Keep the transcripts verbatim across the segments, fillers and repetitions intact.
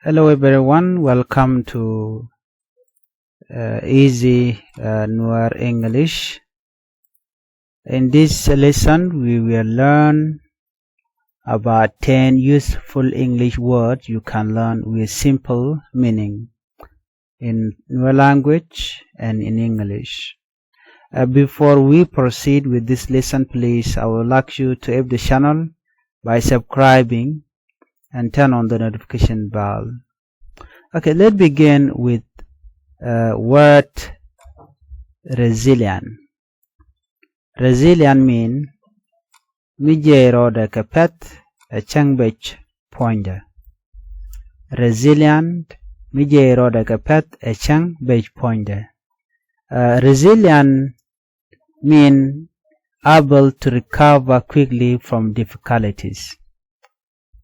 Hello everyone, welcome to uh, Easy uh, Nuer English. In this lesson, we will learn about ten useful English words you can learn with simple meaning in Nuer language and in English. Uh, before we proceed with this lesson, please, I would like you to help the channel by subscribing and turn on the notification bell. Okay, let's begin with uh, word resilient. Resilient mean mi jiɛc rɔɔdɛ kɛ pɛ̈th ɛ cäŋ bec puɔ̱nydɛ. Resilient, mi jiɛc rɔɔdɛ kɛ pɛ̈th ɛ cäŋ bec puɔ̱nydɛ. Uh, resilient mean able to recover quickly from difficulties.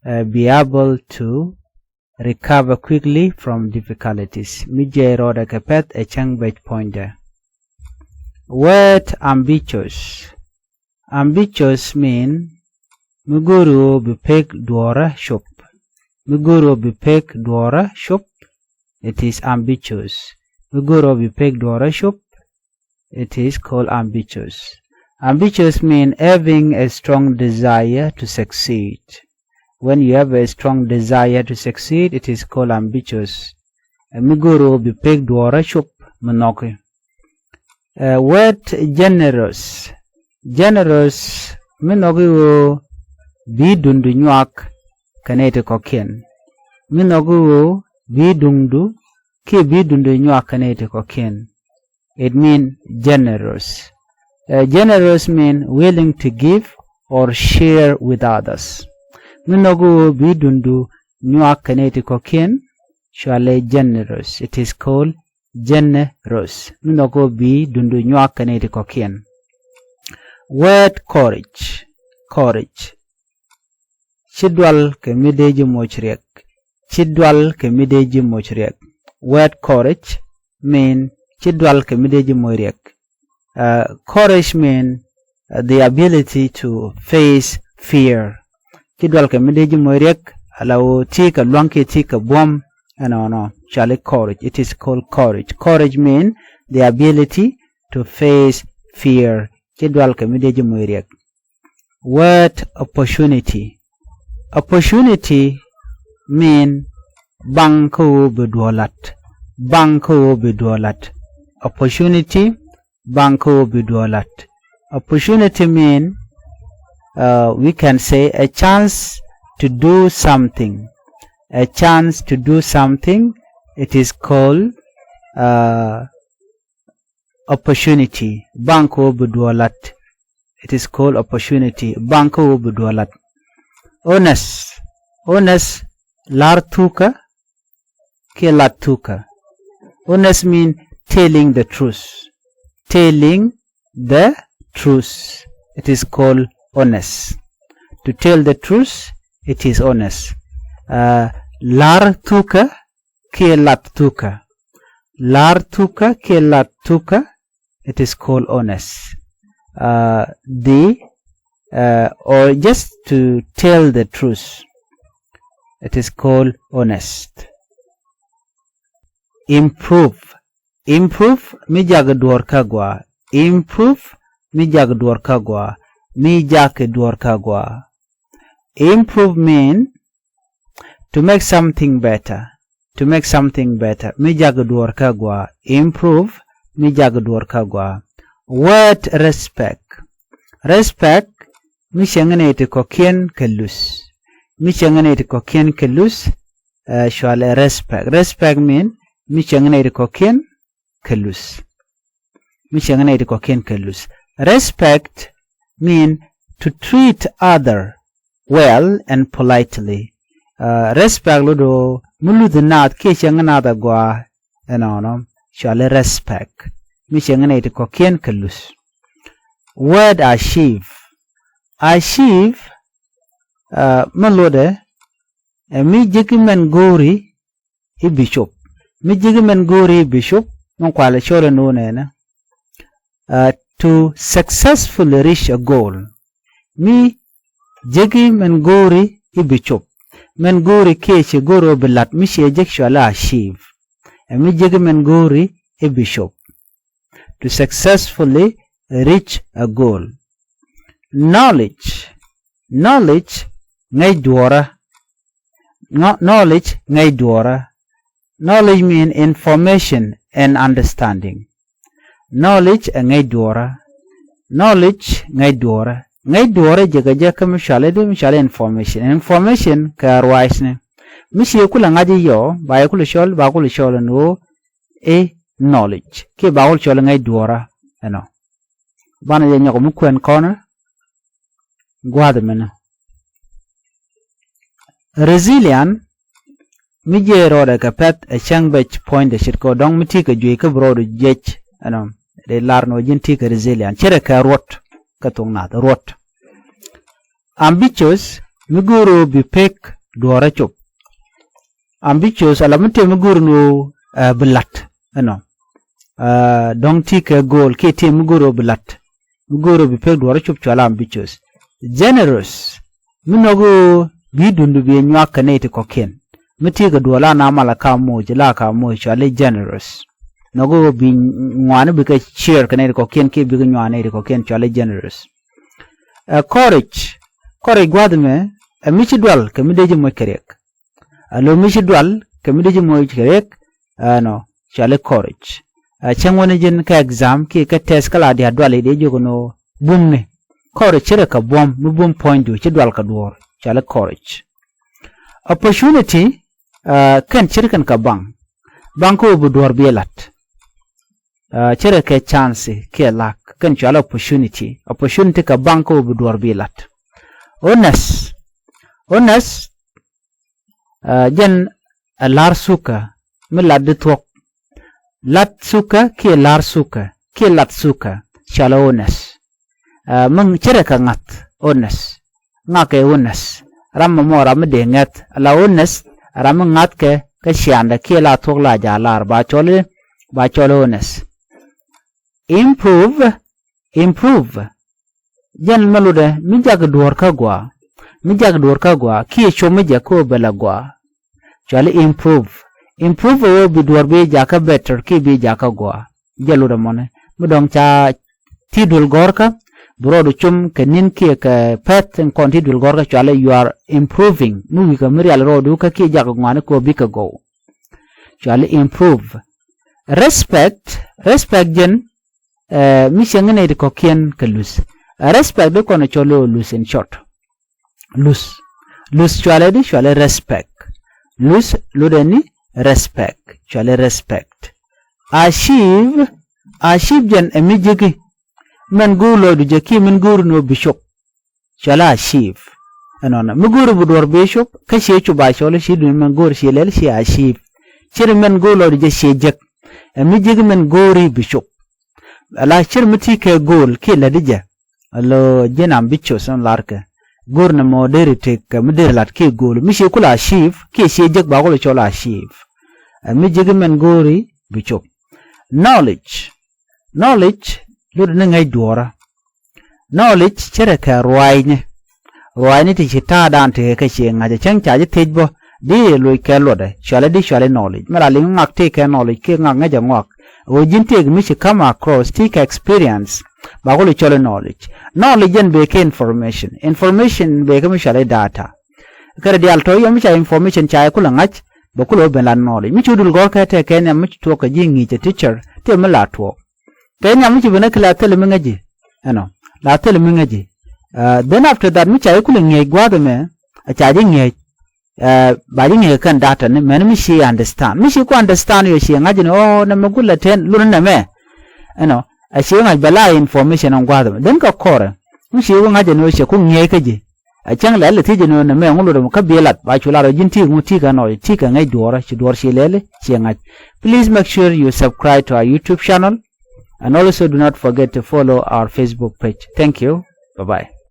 Uh, be able to recover quickly from difficulties. Mi jiɛc rɔɔdɛ kɛ pɛ̈th ɛ cäŋ bec puɔ̱nydɛ. Word ambitious. Ambitious mean mi go̱o̱ri ɣöö bi pek duɔ̱ɔ̱rä cop. Mi go̱o̱ri ɣöö bi pek duɔ̱ɔ̱rä cop. It is ambitious. Mi go̱o̱ri ɣöö bi pek duɔ̱ɔ̱rä cop. It is called ambitious. Ambitious mean having a strong desire to succeed. When you have a strong desire to succeed, it is called ambitious. Ɛ mi go̱o̱ri ɣöö bi pek duɔ̱ɔ̱rä cop mi nhɔki. Ɛ word generous. Generous mi nhɔki ɣöö bi duŋdu nyuak kɛ nɛy ti kɔ̱kiɛn. Mi nhɔki ɣöö bi duŋdu kiɛ bi duŋdu nyuak kɛ nɛy ti kɔ̱kiɛn. It mean generous. Uh, generous mean willing to give or share with others. Mi nhɔki ɣöö bi duŋdu nyuak kɛ nɛy ti kɔ̱kiɛn, cualɛ generous. It is called generous. Mi nhɔki ɣöö bi duŋdu nyuak kɛ nɛy ti kɔ̱kiɛn. Word courage. Courage. Ci dual kɛ mi dee ji̱ moc riɛk. Ci dual kɛ mi dee ji̱ moc riɛk. Word courage mean ci dual kɛ mi dee ji̱ moc riɛk. Uh, courage mean uh, the ability to face fear. Ci dual kɛ mi dee ji̱ moc riɛk, ala ɣöö ti kɛ lua̱ŋ kiɛ ti kɛ buɔ̱m. Ɛnɔnɔ, cuali courage. It is called courage. Courage mean the ability to face fear. Ci dual kɛ mi dee ji̱ moc riɛk. Word opportunity. Opportunity mean baŋ kä ɣöö bi duɔ̱ɔ̱r lat. Baŋ kä ɣöö bi duɔ̱ɔ̱r lat. Opportunity, baŋ kä ɣöö bi duɔ̱ɔ̱r lat. Opportunity mean uh, we can say a chance to do something. A chance to do something. It is called uh, opportunity. Baŋ kä ɣöö bi duɔ̱ɔ̱r lat. It is called opportunity. Baŋ kä ɣöö bi duɔ̱ɔ̱r lat. Honest. Honest, la̱r thukä kiɛ lat thukä. Honest mean telling the truth. Telling the truth. It is called honest. To tell the truth, it is honest. Uh, la̱r thukä kiɛ lat thukä. La̱r thukä kiɛ lat thukä. It is called honest. Uh, the uh, or just to tell the truth. It is called honest. Improve. Improve, mi jak duɔ̱ɔ̱r kä gɔaa. Improve, mi jak duɔ̱ɔ̱r kä gɔaa. Mi jak duɔ̱ɔ̱r kä gɔaa. Improve mean to make something better. To make something better. Mi jak duɔ̱ɔ̱r kä gɔaa. Improve, mi jak duɔ̱ɔ̱r kä gɔaa. Word respect. Respect, mi cieŋ nɛy ti kɔ̱kiɛn kɛ luth. Mi cieŋ nɛy ti kɔ̱kiɛn kɛ luth, uh, cualɛ respect. Respect mean mi cieŋ nɛy ti kɔ̱kiɛn kɛ luth. Mi cieŋ nɛy ti kɔ̱kiɛn kɛ luth. Respect mean to treat other well and politely. Uh, respect lot ɣöö mi luth naath kiɛ cieŋ naath agɔaa. Ɛnɔnɔ, cualɛ respect. Mi cieŋ nɛy ti kɔ̱kiɛn kɛ luth. Word achieve. Achieve, uh, mi lotdɛ ɛ mi ji̱ki mɛn go̱o̱ri i̱ bi cop. Mi ji̱ki mɛn go̱o̱ri i̱ bi cop, mi kualɛ cɔl ɛn ɣöö nɛnɛ. Uh, to successfully reach a goal. Mi ji̱ki mɛn go̱o̱ri i̱ bi cop. min go̱o̱ri kiɛ ci go̱o̱ri ɣöö bi la̱t mi ciɛ jek cɔal i̱ achieve. Ɛ mi jek min go̱o̱ri i̱ bi cop. To successfully reach a goal. Knowledge. Knowledge ŋäc duɔ̱ɔ̱rä. Knowledge ŋäc duɔ̱ɔ̱rä. Knowledge mean information and understanding. Knowledge ɛ ŋäc duɔ̱ɔ̱rä. Knowledge ŋäc duɔ̱ɔ̱rä. Ŋäc duɔ̱ɔ̱rä jekɛ jɛ kä mi cɔal i̱ di mi cɔal i̱ information. Information kɛ ruacni. Mi ci yɛ kulɛ ŋa̱c i̱ yɔ ba yɛ kulɛ cɔl ba kulɛ cɔl ɛn ɣöö i̱ knowledge kiɛ ba kulɛ cɔl i̱ ŋäc duɔ̱ɔ̱rä ɛnɔ. Banɛ jɛ nyɔk mi kuɛn kɔnä gua̱a̱th ɛmɛnä. Resilient mi jiɛc rɔɔdɛ kɛ pɛ̈th ɛ cäŋ bɛc puɔ̱nydɛ ce̱tkɛ ɣöö dɔ̱ŋ mi ti̱i̱ kɛ juëc kä bi rɔɔdu jiɛc ɛnɔ. Dee lar ni ɣöö ji̱n ti̱i̱ kɛ resilient ce̱tkɛ ruɔ̱t. Kä thok nath ruɔ̱t. Ambitious mi go̱o̱r ɣöö bi pek duɔ̱ɔ̱rä cop. Ambitious ala mi tëë mi go̱o̱r ni ɣöö bi la̱t ɛnɔ. Dɔ̱ŋ ti̱i̱ kɛ goal kiɛ tëë mi go̱o̱r ɣöö bi la̱t. Mi go̱o̱r ɣöö bi pek duɔ̱ɔ̱rä cop cɔal ambitious. Generous mi nɔk ɣöö bi duundu bi nyuak kɛ nɛy ti kɔ̱kiɛn. Mi ti̱i̱ kɛ duɔ̱ɔ̱r la na mal a ka moc la ka moc cɔal i̱ generous. Nɔk ɣöö bi ŋuani bikɛ share kɛ nɛy ti kɔ̱kiɛn kiɛ bikɛ nyuak nɛy ti kɔ̱kiɛn cɔal i̱ generous. Ɛ courage. Courage gua̱a̱th ɛmɛ ɛ mi ci dual kɛ mi dee ji̱ moc kɛ riɛk. Alo mi ci dual kɛ mi dee ji̱ moc kɛ riɛk. Ɛnɔ cɔal i̱ courage. Ɛ cäŋ wäni ji̱n kä exam kiɛ kä test kä la diaal dual i̱ dee jiök ɛn ɣöö bumni. Courage ce̱tkɛ buɔ̱m mi bum puɔ̱nydu ci dual kɛ duɔ̱ɔ̱r cɔal i̱ courage. Opportunity kɛn ce̱tkɛn kɛ baŋ. Baŋ kä ɣöö bi duɔ̱ɔ̱r bi la̱t. Ce̱tkɛ chance kiɛ luck kɛn cɔal opportunity. Opportunity kɛ baŋ kä ɣöö bi duɔ̱ɔ̱r bi la̱t. Honest. Honest jɛn ɛ la̱r thukä mi latdi thuɔ̱k. La̱t thukä kiɛ la̱r thukä kiɛ la̱t thukä cɔal i̱ honest. Min ce̱tkɛ ŋa̱th honest. Ŋa̱kɛ honest ram mɔ mɔ ram mi dee ŋäth ala honest ram mi ŋa̱thkɛ kä ciaŋdɛ kiɛ la thuɔ̱k la ja̱ lar ba cɔl i̱ ba cɔl i̱ honest. Improve. Improve jɛn mɛ lotdɛ mi jak duɔ̱ɔ̱r kä gɔaa. Mi jak duɔ̱ɔ̱r kä gɔaa kiɛ com mi jɛ kä ɣöö bɛ la gɔaa. Cɔal i̱ improve. Improve ɛ ɣöö bi duɔ̱ɔ̱r bi jakä better kiɛ bi jakä gɔaa. Jɛ lotdɛ mɔnɛ mi dɔ̱ŋ ca ti duël gɔ̱rkä. Bi rɔɔdu com kɛ ni̱n kiɛ kɛ pɛ̈th in kɔn ti duël gɔ̱rkä cɔal i̱ you are improving mi wi̱i̱ kɛ mi rial rɔɔdu kä kiɛ jak ŋuani kɛ ɣöö bikɛ gɔw. Cɔal i̱ improve. Respect. Respect jɛn mi cieŋ nɛy ti kɔ̱kiɛn kɛ luth. Respect di kɔn cɔl i̱ luth in short. Luth. Luth cɔalɛ di cɔalɛ respect. Luth lotdɛ ni respect cɔalɛ respect. Achieve. Achieve jɛn ɛ mi ji̱ki. Min go̱o̱r lɔcdu jɛ kiɛ min go̱o̱r ni ɣöö bi cop. Cɔalɛ achieve. Ɛnɔnɔ mi go̱o̱r bi duɔ̱ɔ̱r bi cop kä ciɛ cop a cɔl i̱ ci duŋ min go̱o̱r ciɛ lɛl ciɛ achieve. Ce̱t min go̱o̱r lɔcdu jɛ ciɛ jek. Ɛ mi ji̱ki min go̱o̱r i̱ bi cop. Ala ce̱t mi ti kɛ goal kiɛ lätdi jɛ. Alo ji̱n ambitious ɛn larkɛ. Go̱o̱r nɛmɔ deri tëk kɛ mi deri la̱t kiɛ goal mi ciɛ kula achieve kiɛ ciɛ jek ba kula cɔl achieve. Ɛ mi ji̱ki min go̱o̱r i̱ bi cop. Knowledge. Knowledge lotdɛ ni ŋäc duɔ̱ɔ̱rä. Knowledge ce̱tkɛ ruaacni. Ruaacni ti ci ta̱a̱dan tekɛ kä ciɛ ŋa̱c ɛ cäŋ ca ji̱ thiec bä di loc kɛ luɔtdɛ cɔalɛ di cɔalɛ knowledge mɛ la liŋ ŋak tekɛ knowledge kiɛ ŋak ŋäc ɛ ŋɔak. Ɣöö ji̱n tekɛ mi ci come across tekɛ experience. Ba kul cɔl i̱ knowledge. Knowledge jɛn bekɛ information. Information bekɛ mi cɔalɛ data. Kɛrɛ diaal tɔ̱ yɔ mi ca information ca yɛ kulɛ ŋa̱c. Bɛ kulɛ wä ben la knowledge mi ci wä dul gɔ̱rkɛ tekɛ nhiam mi ci tuɔɔk kɛ ji̱ ŋi̱i̱c ɛ teacher tëë mi la tuɔɔk. Kɛ nhiam mi ci ben ɛ kɛ la thil mi ŋäci. Ɛnɔ la thil mi ŋäci. Then after that mi ca ji̱ kulɛ ŋi̱eec gua̱a̱th ɛmɛ. Ɛ ca ji̱ ŋi̱eec. Ba ji̱ ŋi̱eec kɛn data ni mɛn mi ci understand mi ci ku understand yɔ ci ŋa̱ci ni ɔ nɛmɛ gulɛ tɛn lun nɛmɛ. Ɛnɔ ɛ ci ŋa̱c bɛ la information ɛn gua̱a̱th ɛmɛ then kɛ kɔrɛ. Mi ci ku ŋa̱ci ni ɔ cɛ ku ŋi̱eec kä ji̱. A cäŋ lɛl i̱ thiec ɛn ɣöö nɛmɛ ŋu lotdɛ mɔ kä bi lat ba cu lar ɣöö ji̱n ti̱i̱ ŋu ti̱i̱ kɛ nɔɔc ti̱i̱ kɛ ŋäc duɔ̱ɔ̱rä ci duɔ̱ɔ̱r ci lɛl i̱ ci ŋa̱c. Please make sure you subscribe to our YouTube channel and also do not forget to follow our Facebook page. Thank you. Bye bye.